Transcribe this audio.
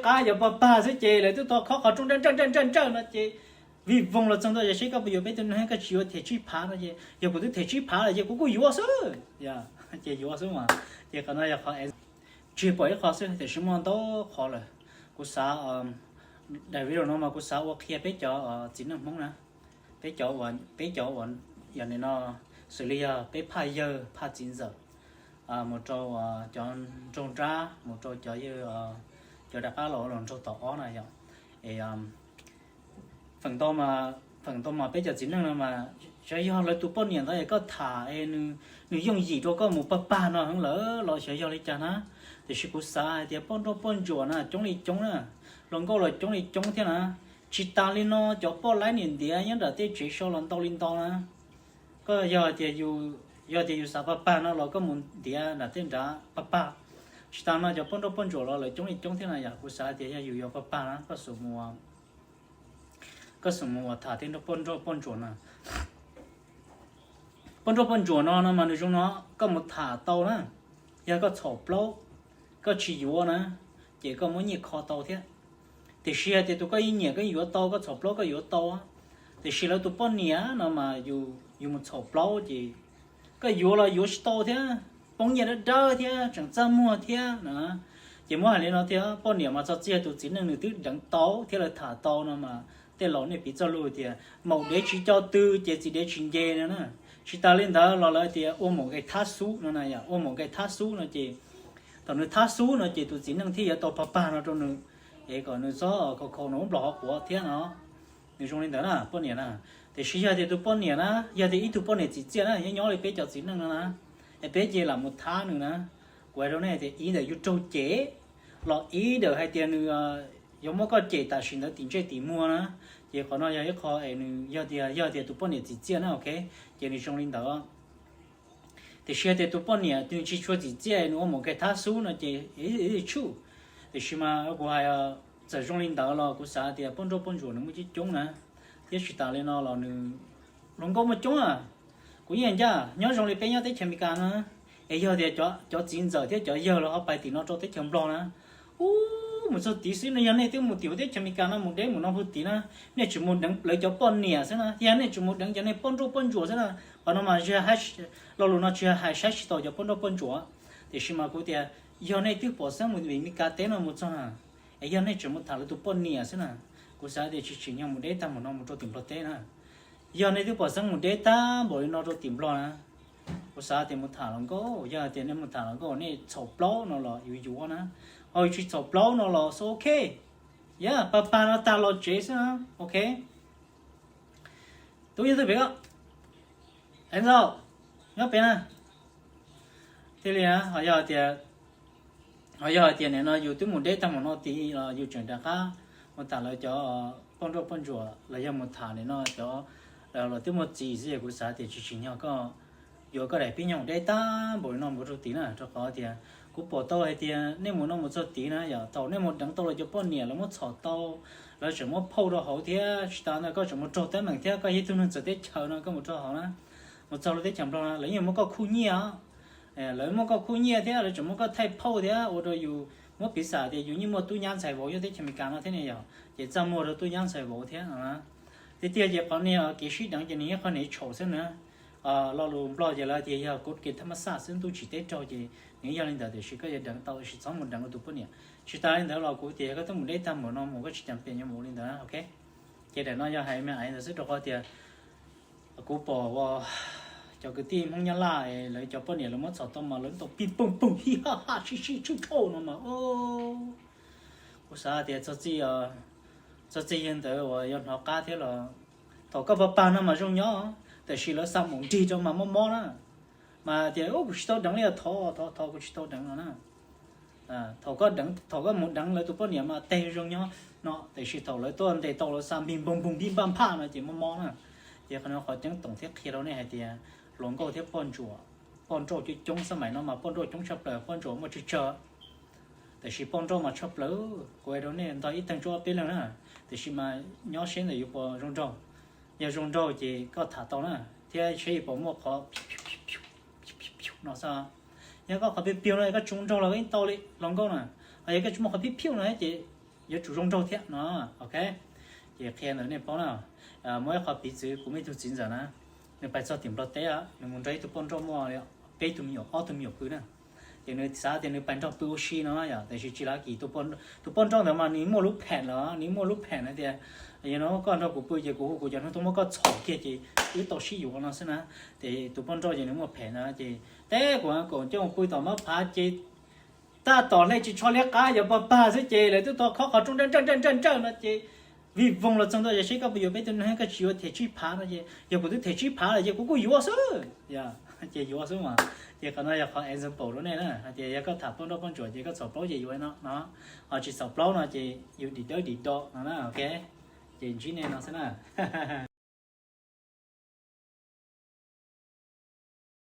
qab yuav pag pag xwb ces lawv twb tau khob qhov rooj nrawj nrawj nrawj nrawj no ces vij voog los txog ntua ces seb koj puas yuav peb tus neeg, koj tsis yuav them tsib phav no ces yog kuv twb them tsib phav lawm ces kuv kuj yuav xwb. Ces yuav xwb mas. Ces qhov no yog qhov tsis pom ib qho xwb tiam sis muaj ntau qhov lawm. Kuv xav, daim video no mas kuv xav ua qhia peb cov txiv neej Hmoob na, peb cov, peb cov uas yog nim no xws li yog peb phaj yawg phaj txiv ntxawm, mus rau cov nraug nrab, mus rau cov yawg, cov rov qab los ua los nraug tom ob na yom. Es feem ntau mas, feem ntau mas peb cov txiv neej no mas xyov yog lawv tus poj niam ntawd es koj tham es nws yooj yim rau koj mus pag pag no heev lawm los xyov yog li cas na. Tiam sis kuv xav hais tias poj nrauj poj ntsuam na coob li coob na, hluas nkauj los coob li coob thiab na. Tsis tas li no cov poj laib niam ntiav nyob nram tej tsev so los ntau li ntau na. Koj yog tias yus, yog tias yus xav pag pag no los koj mus ntiav nram tej nrad pag pag. Tsis tas no cov poj nrauj poj ntsuam los lawv coob li coob thiab na yom. Kuv xav tias yog yus yuav pag pag na koj xub mus, koj xub mus uas tham tej nrauj poj nrauj poj ntsuam na. Poj nrauj poj ntsuam no no mas nws zoo no, koj mus tham tau na. Yog koj txhaum plaub, koj tsis yuav na, ces koj muab nyiaj kho tau thiab. Tiam sis hais tias tus koj yeej nyiam koj yuav tau, koj txhaum plaub koj yuav tau, tiam sis lawv tus poj niam no mas yus mus txhaum plaub ces koj yuav los yuav tsis tau thiab, poob nyiaj dawb dawb thiab tseem txaj muag thiab na. Ces muab hais li no thiab, poj niam mas txog txij yog tus txiv neej nws twb deev tau thiab lawv tham tau no mas tej laus nej piv txoj lus tias maum dev tsis co tw ces txiv dev tsis nce no na. Tsis tas li ntawd los lawv tias ua maum nqaij thab xub no na yom, ua maum nqaij thab xub no ces thaum nws thab xub no ces tus txiv neej thiaj yuav tau pag pag no rau nws, es kom nws txhob khaus khaus nws lub nplog hauv quav thiab no. Nws zoo li ntawd na poj niam na. Tiam sis yog tias tus poj niam na, yog tias ib tug poj niam txim txiaj na, nyob nyob li peb cov txiv neej no na, es peb ces lam mus thab nws na, kuv hais rau nej tias ib ntawm yus raug cem, los ib ntawm hais tias nws yuav muab koj cem tam sim ntawd tim ntsej tim muag na. Ces qhov no yog ib qho es nws yog tias, yog tias tus poj niam txim txiaj na, ok, ces nws zoo li ntawd. Tiam sis hais tias tus poj niam nws tsis tshua txim txiaj nws ua maum nqaij thab xub no ces ib tshum. Tiam sis mas kuv hais, txawm zoo li ntawd los kuv xav tias poj nrauj poj ntsuam nws muaj coob coob na, thiab tsis tas li no los nws, hluas nkauj muaj coob a. Kuv yeej ncaj nyob zoo li peb nyob teb chaws Amelikas no, es yog tias cov txiv ntxawm thiab cov yawg los ho pais tim no rau teb chaws Nplog na, ub, mus txog tid xwb no, yog nej twb mus tim teb chaws Amelikas no mus deb mus no puag tid na, nej tseem mus deev lawv cov poj niam xwb na, yog nej tseem mus deev cov niag poj nrauj poj ntsuam xwb na. Qhov no mas tsis, lo lus no tsis hais saib tsis taus cov poj nrauj poj ntsuam. Tiam sis mas kuv tias yog nej twb pom xeeb mus tim Amelikas teb no mus txog na, es yog nej tseem mus tham lawv tus poj niam xwb na, kuv xav tias tsis tsim nyog mus deb tag npaum no mus rau tim Nplog teb na. Yog nej twb pom xeeb mus deb tag npaum li no rau tim Nplog na, kuv xav tias mus tham hluas nkauj, yog tias nej mus tham hluas nkauj nej txhaum plaub no los yus yuav na, ho yus tsis txhaum plaub no los xwb ok. Yog pag pag no tag los tsev xwb na, ok. Tub yeej twb pem ko, es ntxauj, nyob pem na. Thiaj li ho yog tias, ho yog hais tias nim no yus twb mus deb tag mus no tid los yus tseem rov qab mus tham lawv cov poj nrauj poj ntsuam los yog mus tham nim no cov los twb muaj txiv xwb, kuv xav tias tsis tsim nyog koj yuav koj daim pib nyoog deb tag npaum li no mus rau tid na, rau qhov tias kuv pom tau hais tias nej mus no mus txog tid na yom, thaum nej mus deev tau lawv cov poj niam lawv muab txhom tau, lawv tseem muab phauj rau hauv thiab tsis tas ntawd koj tseem mus raug teeb meem thiab koj yog ib tug neeg txawv teb chaws no koj mus rau hauv na, mus txog lub teb chaws Nplog na lawv yeej muab koj khuj nyiaj os. Lawv muab koj khuj nyiaj thiab lawv tseem muab koj thaij phauj thiab ua rau yus muab piv xam tias yus yeej muaj tub nyab ntxhais vauv nyob teb chaws Amelikas no thiab ne yom, ces txaj muag rau tub nyab ntxhais vauv thiab. Tiag tiag ces qhov niag kev sib deev ces nws yog qhov niag tshaum xwb na. Lo lus Nplog ces lawv tias yog kod ke tham ma xaj xwb, ntuj tsim teb raug ces nws yog li ntawd, tiam sis koj yuav deev tau sis txhob mus deev ua tus poj niam. Tsis tas li ntawd los kuv tias yog koj twb mus deb tag npaum no mus koj tsis cas pem yuav mus li ntawd, ok. Ces daim no yog hais me ais ntawd xwb rau qhov tias kuv pom ua cov kwv tij Hmoob Nyab Laj lawv cov poj niam lawv muab txhom tau mas lawv tau pij pooj poog hij ha ha sib sib tshwj thauj no mas, kuv xav tias txog txij, txog txij yawg ntawd uas yog hnov qab thiab los, thaum koj pag pag no mas zoo nyob, tiam sis lawv xa mus nrig rau mas mob mob na. Mas tias kuv tsis tau deev li, thov thov thov kuv tsis tau deev no na. Thaum koj deev, thaum koj mus deev lawv tus poj niam mas tej zoo nyob no, tiam sis thaum lawv tuaj ntes tau lawv xa npig npoog npoog npij npaj nphaj no ces mob mob na. Ces qhov no qhov ceeb toom thiab qhia rau nej hais tias hluas nkauj thiab poj ntsuam, poj nrauj coob coob, xab maim no mas poj nrauj coob tshaj plaws, poj ntsuam muaj tsawg tsawg. Tiam sis poj nrauj mas tshaj plaws, kuv hais rau nej ntog ib teeg tsuab ob peb leeg na. Tiam sis mas nyob seb ntawm yus puas zoo nraug. Yog zoo nraug ces koj tham tau na, thiab seb yus puas muaj qhov no xwb. Yog koj qhov piu piu no koj tsis zoo nraug los yeej tau li hluas nkauj na. Ho yog koj tsis muaj qhov piu piu no ces yuav tsum zoo nraug thiab no. Ok, ces qhia ntawd nej paub na. Muaj ib qho piv txwv, kuv muaj ib tug txiv ntxawm na, nws pais txog tim Nplog teb, nws mus nrog ib tug poj nrauj muaj peb tug me nyuam, ob tug me nyuam pw na. Ces nws xav tias nws pais nrog pw ua si no yom, tiam sis tsis lav kis. Tus poj nrauj ntawd mas nws muaj lub phem lawm, nws muaj lub phem na tias, yog no koj nrog kuv pw ces kuv hu kuv cov hnub tuaj muab koj txhom kiag ces wb tau sib yuav no xwb na. Ces tus poj nrauj ces nws muaj phem na, ces teb kuv kaum coj mus pw tom mab phav ces tab tom hle tsis tsho liab qab, yog pog pag xwb ces lawv twb tau khob qhov rooj nrawj nrawj nrawj nrawj no ces vij voog los txog ntua, yog seb koj puas yuav peb tug neeg, koj tsis yuav them tsib phav no ces, yog kuv twb them tsib phav lawm ces kuv kuj yuav xwb. Ces yuav xwb mas. Ces qhov no yog qhov example rau nej na, hais tias yog koj tham poj nrauj poj ntsuam ces koj txhaum plaub ces yuav no no, ho tsis txhaum plaub no ces yus dim dawb dim do no na. Ok, ces ntsib nej no xwb na.